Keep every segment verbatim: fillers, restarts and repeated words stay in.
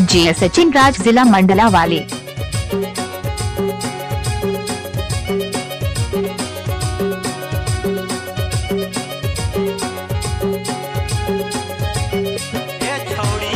जे सचिन राज, जिला मंडला वाले। ए छौड़ी,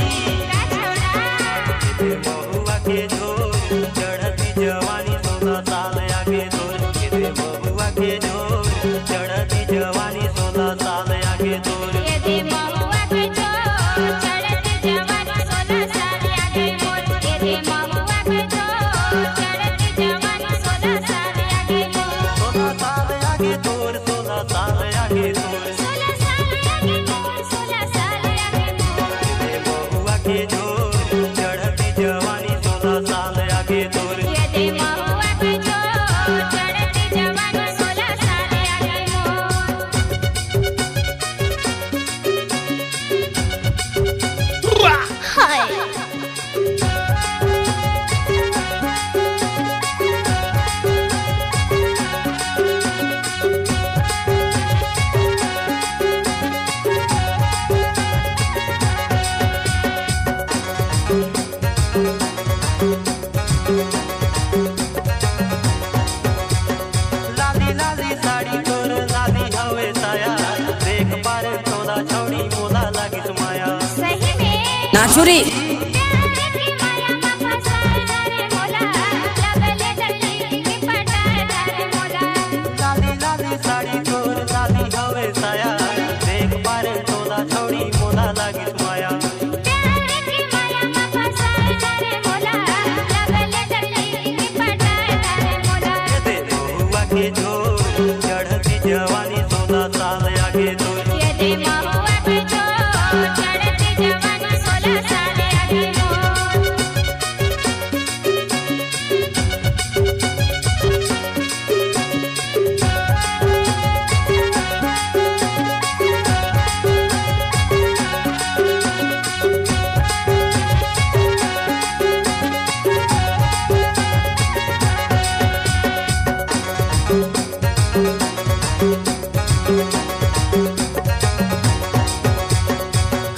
ए महुआ के झोर, चढ़ती जवानी सोलह साल आगे तोर। ए महुआ के झोर, चढ़ती जवानी सोलह साल आगे तोर। ए महुआ के झोर, चढ़ती जवानी सोलह साल आगे तोर। ए महुआ के झोर, चढ़ती जवानी सोलह साल आगे तोर। सोलह साल आगे तोर, सोलह साल आगे तोर। सोलह साल आगे तोर, सोलह साल आगे तोर। ए महुआ के झोर, चढ़ती जवानी सोलह साल आगे तोर। ए महुआ के झोर, चढ़ती जवानी सोलह साल आगे तोर। लाली लाली साड़ी तोर, लाली हवे साया, देख पारे तोला छौड़ी, मोला लागिस माया। सही में? नाचुरी। प्यार की माया मा फंसाए रे मोला, love letter लिख के पटाए रे मोला। लाली लाली साड़ी तोर, लाली हवे साया, देख पारे तोला छौड़ी, मोला लागिस माया। प्यार की माया मा फंसाए रे मोला, love letter लिख के पटाए रे मोला। ए दे महुआ के झोर, चढ़ती जवानी सोलह साल आगे तोर। ए दे महुआ के झोर, चढ़ती जवानी सोलह साल आगे तोर।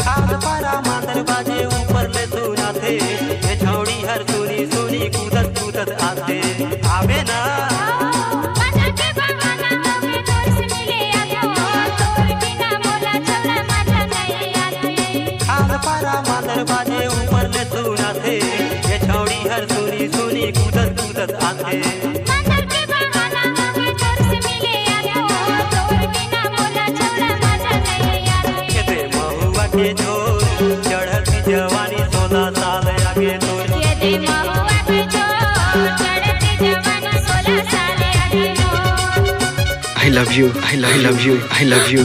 खाद पारा मांदर बाजे ऊपर ले सुनाथे, ए छौड़ी हर सुनी सुनी कूदत कूदत आथे। आवे ना। खाद पारा मांदर बाजे ऊपर ले सुनाथे, ए छौड़ी हर सुनी सुनी कूदत कूदत आथे। ए दे महुआ के झोर, चढ़ती जवानी सोलह साल आगे तोर। ए दे महुआ के झोर, चढ़ती जवानी सोलह साल आगे तोर। I love you, I love you, I love you।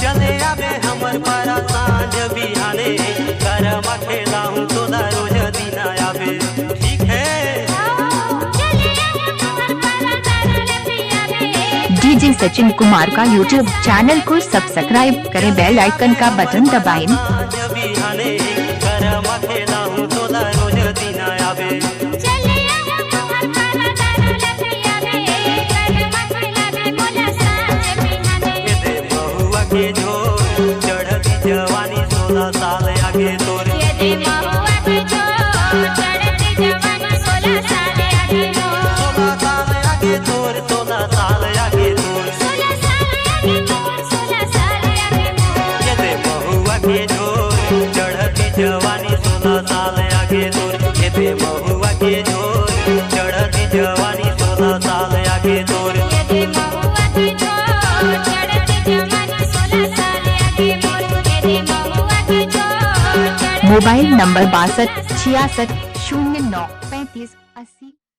चले आबे हमर पारा सांझ बिहाने, करम खेलाहूँ तोला रोज दिन आबे। ठीक है। डीजे सचिन कुमार का YouTube चैनल को सब्सक्राइब करें, बेल आइकन का बटन दबाएं। सांझ बिहाने, करम खेलाहूँ तोला रोज दिन आबे। ए दे महुआ के झोर, चढ़ती जवानी सोलह साल आगे तोर। ए दे महुआ के झोर, चढ़ती जवानी सोलह साल आगे तोर। सोलह साल आगे तोर, सोलह साल आगे तोर। सोलह साल आगे तोर, सोलह साल आगे तोर। ए दे महुआ के झोर, चढ़ती जवानी सोलह साल आगे तोर। ए दे महुआ के झोर, चढ़ती जवानी सोलह साल आगे तोर। ए दे महुआ के झोर, चढ़ती जवानी सोलह साल आगे तोर। ए दे महुआ के झोर, चढ़ती मोबाइल नंबर बासठ छियासठ शून्य नौ पैंतीस।